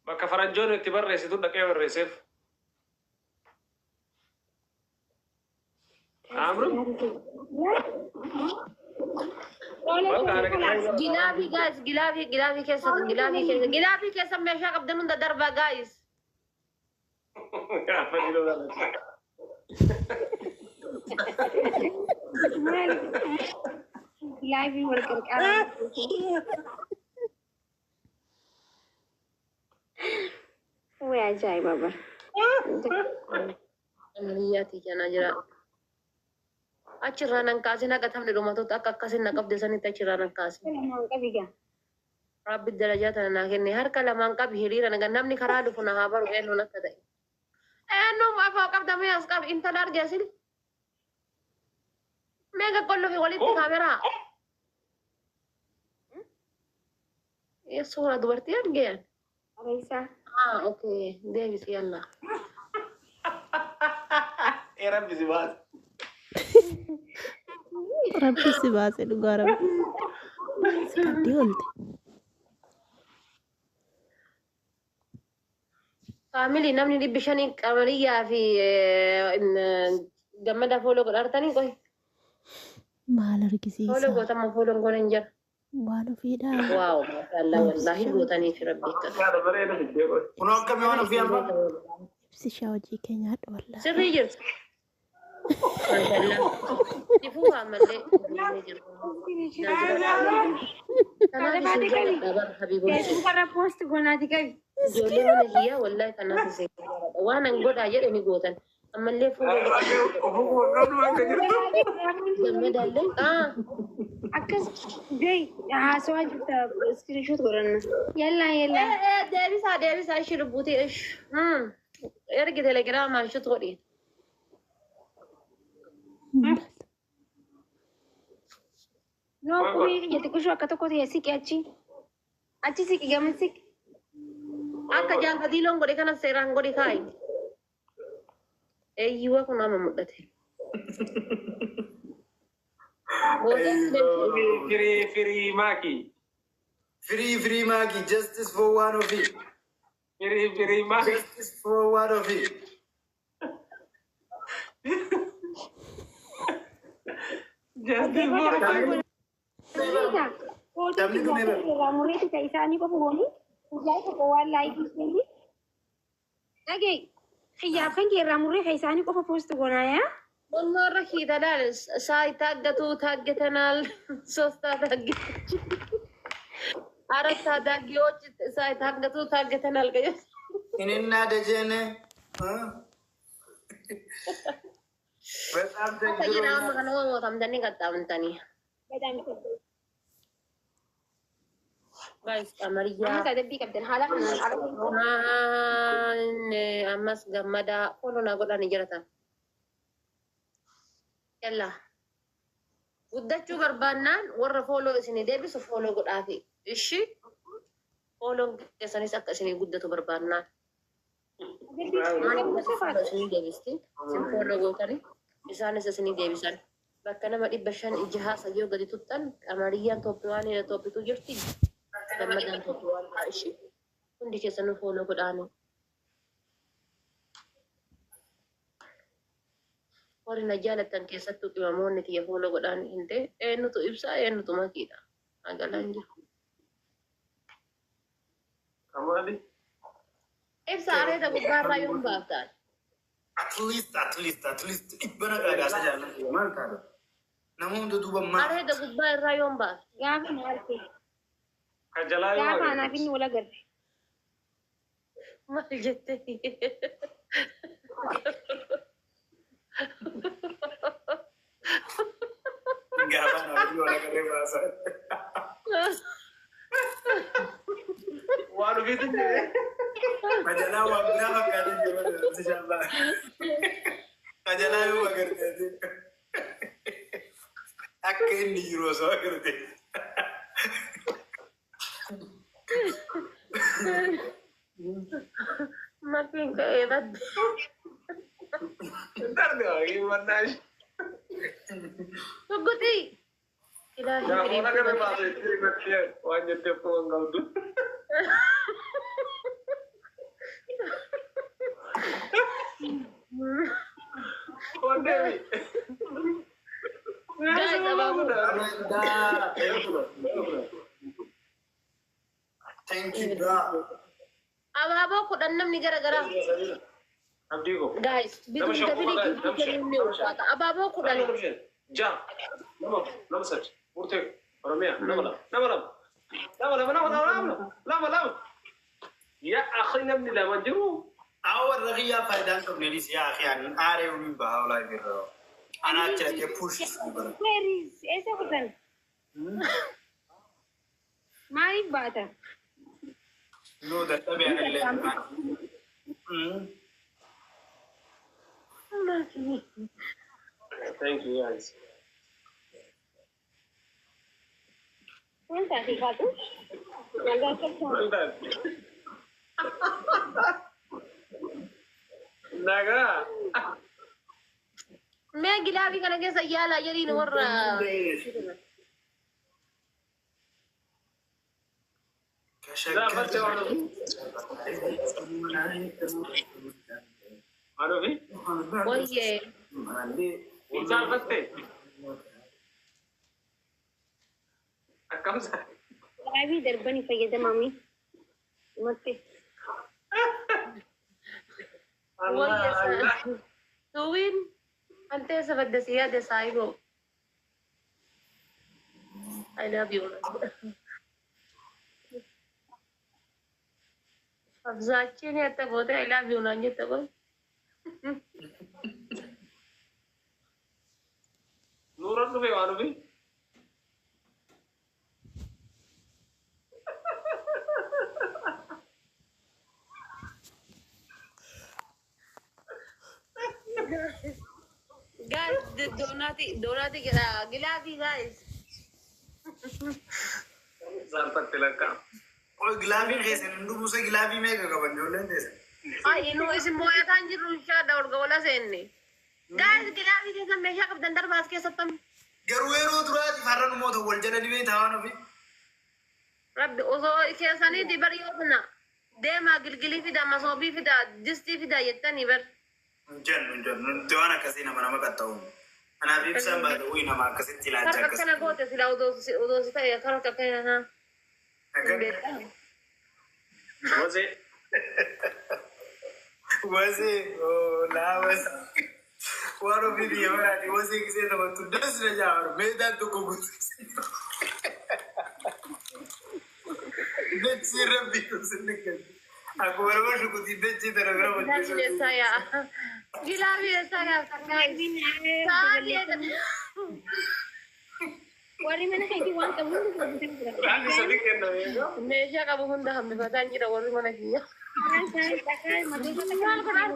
Bakka faranjoon itti barreessitu dhaqee barreesseef. Amru? Bakka ana kitaaba. Gilaafii guys, gilaafii, gilaafii keessa, gilaafii keessa, gilaafii keessa meeshaa qabdan hunda darbaa guys. Gaafa ni lola. Maali? Live wal qarqaaraa. Way ajaa'iba bara. Ammayyaati kana jira. Achirraa nan kaasin haqa taphni dhumatutti akka akkasin na qabde sanitti achirraa nan kaasin. Lamaan qabi gaa. Rabbi darajaa tana naa kenne, harka lamaan qabi, hiriira naga, namni karaa dhufu na haa baru eenyuun akka ta'e. Eenyuun afaa qabda mee as qabi, intala arge asin. Mee qaqqollufi walitti kaameraa. Suuraa dubartii argeen. Areessaa. Ah, okay. Deebisi yalla. Ee Rabbi si baase. Rabbi si baase, dhugaa Rabbi. Si qabdii oolte. Family, namni 500 Qamariyyaa fi Gammada follow godhartanii qoy. Maal Follow argisiisa? Gootama follow goona hin jira. Waan ofiidhaa. Wow, mashallah, wallahi gootanii fi Rabbi akkas. Yaada bareeda fiddee qoy. Kunoo akkamii waan ofii amma? Ibsishaa, hojii keenya haadha wallaahi. Sirrii jirtu. Mashallah. Ifuu ammallee deemee jiru. Kanaaf isin jaaladha bar habiibonni. Facebook irra post goonaati qabi. Ijoollee mana kiyyaa, wallahi kanaaf isin jaaladha. Waan an godhaa jedhe ni gootan. Ammallee follow godhaa. Ofuma qabdu akka jirtu. Gammadaallee. Ah. Akkas gay haasawaa jirta, screenshot godhanna. Yallaa yallaa. Eh, deebisaa, deebisaa, ishii lubbuutii ish. Ergi telegiraamaan shut godhi. No, qubee kiyya xiqqishuu akka tokko ta'e, siqi achi. Achi siqi, gama siqi. Akka jaalfatiiloon godhe kana seeraan godhi kaayi. Eeyyuwa, kun amma mul'ate. Firii firii maakii. Free free Maaki, justice for waan ofii. Firii firii maakii. Justice for waan ofii. Justice for Footoo kiyyaa irraa murreetti ta'e isaanii qofa gooni. Guyyaa tokko waan live seeni. Dhagee, kiyyaaf kan kee irraa murree kan isaanii qofa post goonaa yaa. Qonnoorra hiitalaal ሳይታገቱ ታግተናል። ሶስት ታዳጊዎች፣ አራት ታዳጊዎች ሳይታገቱ ታግተናል። ቀየስ እኔና ደጀነ በጣም Akka jedha amma kana mootamtanii qaxxaamtanii. በጣም Guys, Qamariyyaa. Ammas adabbii qabdan haala kanaan ala. Ammas Gammadaa follow naa godhanii jiratan. Yalla. Guddachuu barbaannaan warra follow isinii deebisu follow godhaafi. Ishi follown keessanis akka isinii guddatu barbaannaan. Maaliif follow isinii deebisti? Isin follow gootanii isaanis isinii deebisan. Bakka nama 500 jahaa sadii gadi tuttan, Qamariyyaan top one top two jirti. Gammadaan top one haa ishi. Hundi keessanuu follow godhaanii. Warri na jaalattan, keessattuu qimamoonni tiyya, follow godhaan hin ta'e. Eenyutu ibsaa, eenyutu makiidha? Magalaan jiru. Kamaali. Ibsa, areeda gubbaarraa yoom baaftaan? At least, at least, at least 100 gaagaasa jaallatu maal taata? Nama hunda duuba maal? Areeda gubbaa irraa yoom baafte? Gaafa maal ta'e? Ka jalaa yoo Gaafa agarre. anaaf inni wal agarre. Maal jette? Gaafa naaf wal agarree baasa. Waan ofiitti jedhee. Majalaa waan biraa fakkaatee jiru inshallah. Majalaa yoo agarte akka inni jiru osoo agarte. Makiin ka'ee badde. Darbe waaqii mannaash. Sugguxii. Ilaahi. Gaafa waan agarre baasee itti rifattee waan jetteef kuma hin qabdu. Guys, abaaboo. Thank you, bro. Abaaboo 10 namni gara garaa. Abdii koo. Guys, Nama bituun shan dafii qofa giiftii nama shan, kennuun ni nama shan. ulfaata. Abaaboo 10. Nama shan. Ja'a. Nama nama sadi. Murtee. Oromiyaa. Nama lama. Nama lama. Nama lama nama lama nama lama lama. Yaa akhi namni lama jiru. Awwa warra kiyyaa faayidaan qabne yaa akhi ani aaree umiin bahaa olaa irra. Anaa achi dhaqee push bara. Where is eessa kutan? Maaliif baata? No dadhabee anillee. Thank you guys. Maal taate kaatu? Nagaa qabdaa? Well done. Nagaa. Mee gilaafii kana keessa yaalaa jedhiin warra. Gaafate waan waan ofii. Wayyee. Saalfatte. Akkam sa. Gaabii darbanii fayyadamamii. Murte. Wayyee. Tuwiin antee sabadda si yaade saayiboo. I love you. Abzaachiin yatta goote I love you naan jette qoy. Nuuran dhufe waan ofii. Guys, doonati doonati jedha gilaafii guys. Saalfatte lakkaa. Qoy gilaafiin keessan hin dhumusa gilaafii meeqa qaban ijoolleen teessan? Ay, nu isin moo'ataan jirru inshaadha ol gawala seenne. Guys, gilaafii keessan meeshaa qabdan darbaas keessattan. Garuu yeroo duraatiif har'a namoota wal jala dhibee taa'an ofii. Rabbi osoo keessaniiti bar yoo sana deemaa gilgilii fida, masoobii fida, distii fida jettanii bar. Hin jennu hin jennu nuti waan akkasii nama nama qaxxa'u. Kanaaf ibsaan baate wuyi nama akkasitti ilaalcha Harka akkana akkasii. goote sila odoo si ta'e harka akkana haa. Hin beekamu. Wasee. Wasee laa wasee. Waan ofii biyya maraati wasee gisee taphattu das na jaaru meedaan tokko guutuu. Dachii rabbii sinni kennu. Akkuma nama shukutii dachii tana bira Gilaafii eessaa yaa? Gilaafii eessaa yaa? Sa'aatii eegan. Warri mana keetii waan qabu hundi hojjetan jira. Raalli sadii kenname. Meeshaa qabu hunda hambifataan jira warri mana kiyya. Karaan isaanii dhagaa madoota Maal godhaa?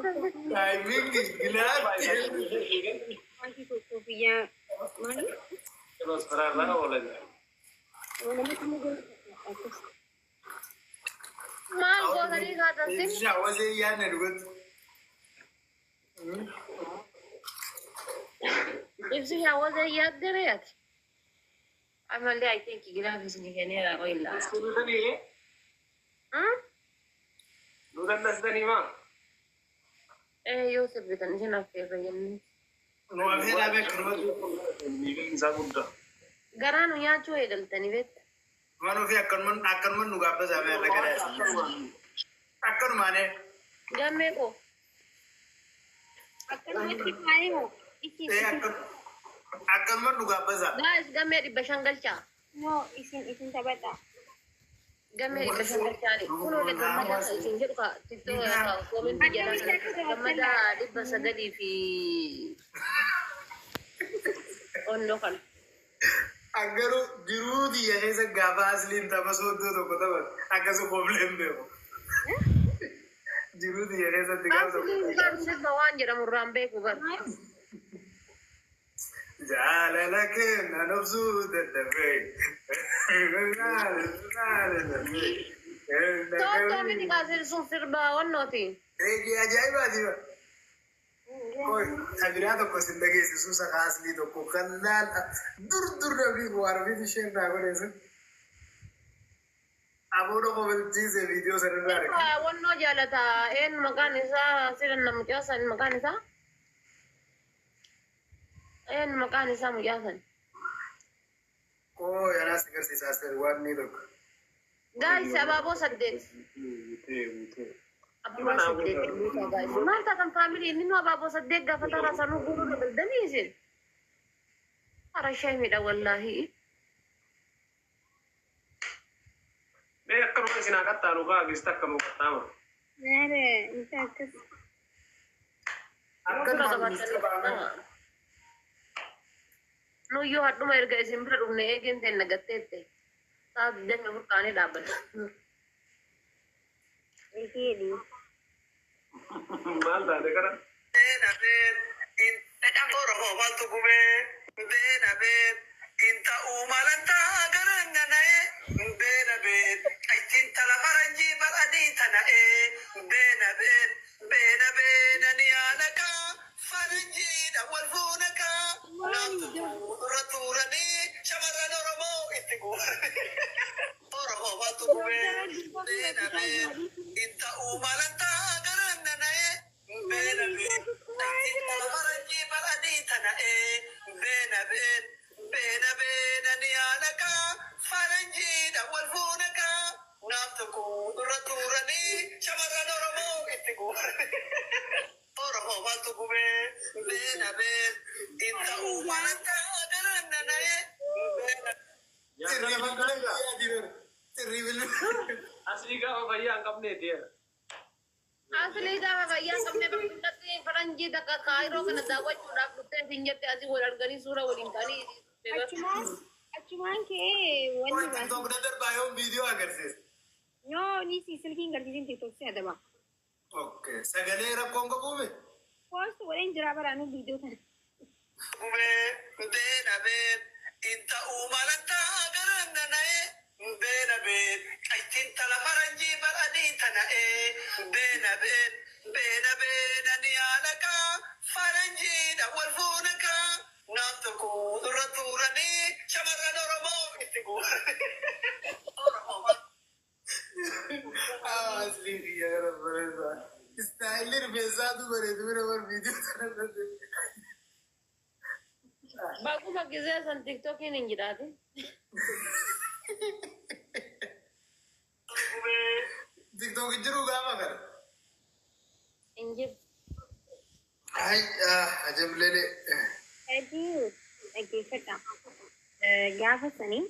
Timing gilaafii. Wanti tokko biyya maali? Yeroo saraarraa oolan. Namatti immoo akkas. Maal gootanii kaatan sin? Ibshaa wasee yaadne dhugatti. Ibsi hawaasa yaaddere ati. Amallee I think gilaafii isinii kenneera qoyillaa. Nuutanii nuutan dasdanii maa? Eh yoo sirbitan isin affeerra jennee. Nu afeeraa beekamatu. Miidhaan isaa guddaa. Garaa nu nyaachuu eegaltanii beekta. Waan ofii akkanuman akkanuman nu gaabbasaa mee irra gara akkanumaanee. Gammee koo. Akkanumatti maali moo? Isin Akkanuman nu gaabbasaa. Guys, gammee 500 galchaa. moo isin isin taphadha. Gammee 500 galchaani. Kunoo gammadaa isin jedhu ka tiktoo koomentii jedhan gammadaa 900 fi onnoo kana. Garuu jiruu biyya keessa gaafa asliin tapha sooddoo tokko taphatu akkasuma koobleen beeku. Jiruu biyya keessatti gaafa tokko. Asliin bar sirba waan jedhamu irraan beeku bar. Jaalala kenna nobsuu dadhabee. Sooddoo miti kaasir sun sirba wannooti. Eegi ajaa'ibaati. Kabiraa tokko sin dhageessisu saka aslii tokko kan laal dur dur namni waan ofiif isheen naa godheessu. Aboon kobalchiise viidiyoo sanarraa arge. Wannoo jaalata een maqaan isaa sirna mucaa san maqaan isaa. Een maqaan isaa mucaa san. Oo yanaas agarsiisa Asteer waan ni tokko. Guys, abaaboo 8. Abaaboo 8 guutaa guys. Maal taatan family, inni nu abaaboo 8 gaafa taraa sanuu guutuu dabaldanii isin. Hara sheemidha wallaahi. Mee akkanuma isin haa qaxxaanu kaa geessita akkanuma qaxxaama. Maara isa akkas. Bira qabaatan. Nuyyoo hadhuma erga isin bira dhufne eegeen ta'e nagatteette. Sa'a 24 kaanee dhaabbanna. Isheedhi. Maal taate kana? Oromoo maaltu gubee beena been inta uumalantaa garangana'e beena been ittiin tala faranjii baradii tana'e beena been beena beenani yaadaka faranjiidha wal fuunaka naamtu irra tuuranii shamarran Oromoo itti guuranii. Oromoo maaltu gubee beena been inta uumalantaa garangana'e beena been ittiin tala faranjii baradii tana'e beena been beena beenani yaadaka faranjiidha wal fuunaka naaf tokko irra tuuranii shamarran Oromoo itti guuranii. Oromoo maaltu gubee beena been inta uumalantaa garangana'e beena. Sirrii bilbilaa. Sirrii bilbilaa. Asii gaafa fayyaa hin qabneeti. Aslii gaafa fayyaa hin qabne bakka hundatti faranjii takka Kaayiroo kana daawwachuudhaaf dhuftee isin jette asii wal arganii suura waliin ka'anii. Achumaan ka'ee wanni baase. TikTok daddarbaa yoon viidiyoo agarsiisa. Yoo ni si silkiin garsiisin TikTok si adaba. Okay. Sagalee rakkoon qabuume? Post godheen jira baraanuu viidiyoo kana. Gubee beena been inta uumalantaa garangana'e beena been ittiin tala faranjii baradii tana'e beena been beena beenani yaadaka faranjiidha wal fuunaka naaf tokko irra tuuranii shamarran Oromoo itti guuranii. Oromoo Asli biyya kana bareeda. Istaayilli rifeensaatu bareedu bira bar viidiyoo sana irratti. Bakkuma gisee san TikTokiin hin jiraate. Gubee. TikTok jiru gaafa kana. Hin jiru. Ay, ajab lele. Adii dhaggeeffadha. Gaafa sanii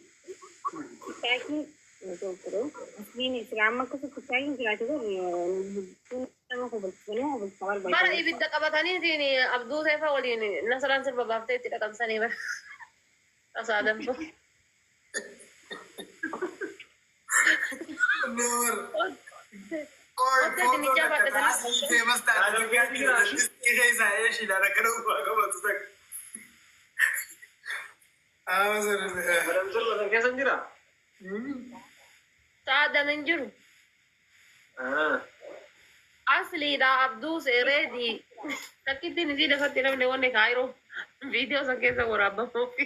TikTokiin ture. Asliin sira amma akkasa TikTokiin jiraate kun nama hubachiisanii hubachisa Bara barbaadu. ibidda qabataniitiin Abduu Seefa waliin Nasraan sirba baaftee itti dhaqamsanii bara. Tasaa danfu. Never. Oi, Ottee dinnichaa baadhatanii. Asli famous taate keessa eeshiidhaan akkana ufaa qabatu takka. Ah, sirri. Madam sirba san keessa hin jiraa? Saadam hin jiru. Asliidha Abduu Seereedii. Takkittiin isii lafatti namni wanni Kaayiroo viidiyoo san keessa waraabbamuufi.